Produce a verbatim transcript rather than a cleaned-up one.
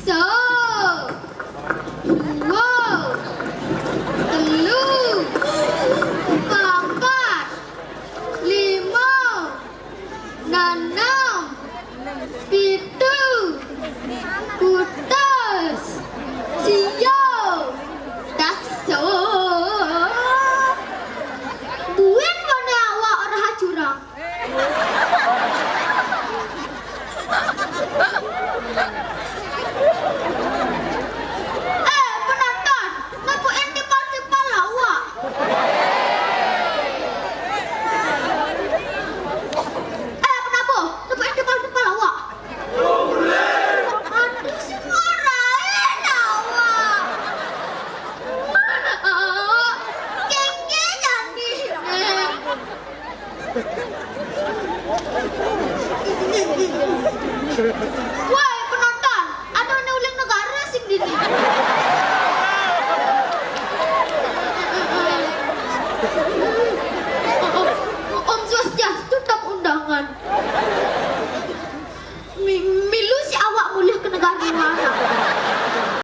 Satu, dua, telu, papat, lima, enam, pitu, kutus, sia, daso. Buin mana awak ora curang. Eh, penonton, nepukin timpal-timpal awak. Eh, penabuh, nepukin timpal-timpal awak. Aduh, sing ngarain awak. Kengke jani. Woi, penonton, ada nih uling negara sing dini. Om Swastiastu, tamu undangan.